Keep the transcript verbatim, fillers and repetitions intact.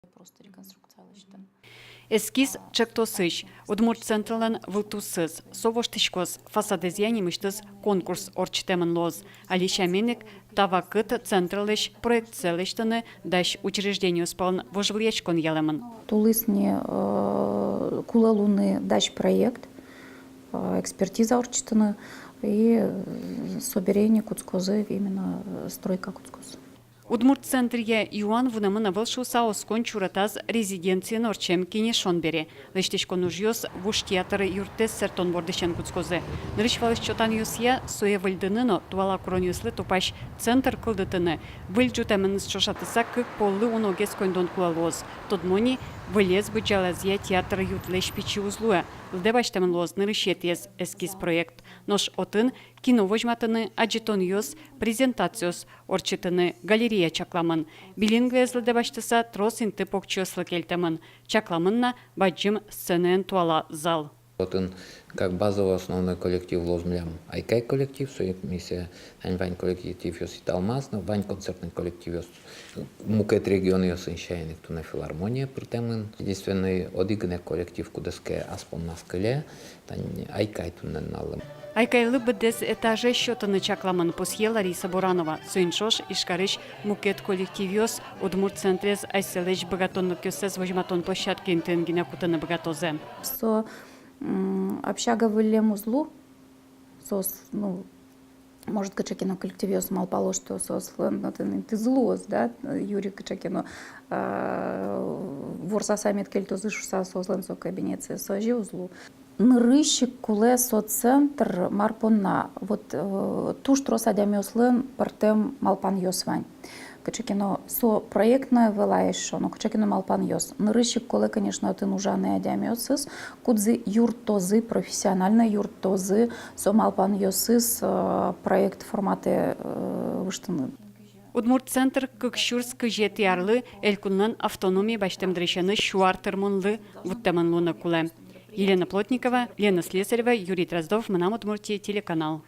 Просто реконструкция лэсьтыны. Эскиз чектосысь, Удмурт центрлэн вылтусыз, со воштӥськоз, фасадэзъя нимысьтыз конкурс ортчытэмын луоз. Али сямен ик, та вакыт центрлэсь проектсэ лэсьтыны дась учреждениос пӧлын вожвылъяськон ялэмын. Тулыс ни, э, кулэ луыны дась проект, э, экспертиза ортчытыны, и, э, собере ни кутскозы, именно, э, стройка кутскоз. Удмурт центръя юан вунэмын ӧвӧл шуыса, оскон чурытаз резиденциын ортчем кенешон бере. Лэсьтӥськон ужъёс вуж театр юртэз сэртон бордысен кутскозы. Нырысь валысь чотанъёсъя, сое выльдыны но туала куронъёслы тупась центр кылдытыны выль ӝутэмыныз ӵошатыса кык поллы уногес коньдон кулэ луоз. Тодмо ни, вылез быдӟалазъя театр юртлэсь пичи уз луэ. Лыдэ басьтэмын луоз нырысетӥез эскиз проект. Нош отын кино возьматыны, адӟытонъёс, презентациос ортчытыны галерея чакламын. Билингвэез лыдэ басьтыса, трос инты покчиослы кельтэмын. Чакламын на бадӟым сценаен туала зал. Отын как базовый основной коллектив луоз милям «Айкай» коллектив, со ик ми сое тань вань коллективъёс италмаз, но вань концертный коллективъёс мукет регионъёсын, сямен ик туннэ филармоние пыртэмын. Единственный одӥг гинэ коллектив, кудӥз ке ас понназ кыле, тань «Айкай» туннэ нуналлы. «Айкайлы» быдэс этажез сётыны чакламын, пусъе Лариса Буранова. Соин ӵош Ижкарысь мукет коллективъёс Удмурт центрез асьсэлэсь быгатонлыкъёссэс возьматон площадка интыын гинэ кутыны быгатозы. Со, м, общага выллем уз лу, соос, ну, может, кыӵе ке но коллективъёс малпало, что соослэн отын интызы луоз, да, юри кыӵе ке но, а, ворсаса мед кельтозы шуыса, соослэн со кабинетсы, со озьы уз лу. Нырысь ик кулэ со центр мар понна, вот, э, туж трос адямиослэн пӧртэм малпанъёс вань. Кыӵе ке но со проектной вылай эшшо, но кыӵе ке но малпанъёс. Нырысь ик кулэ, конечно, отын ужаны адямиосыз, кудзы юрттозы, профессионально юрттозы со малпанъёсыз, э, проект форматэ, э, выжтыны. Удмурт центр кык сюрс кызетӥ арлы элькунлэн автономи басьтэм дырысеныз сю ар тырмонлы вуттэмын луыны кулэ. Елена Плотникова, Лена Слесарева, Юрий Дроздов, «Мынам Удмуртие» телеканал.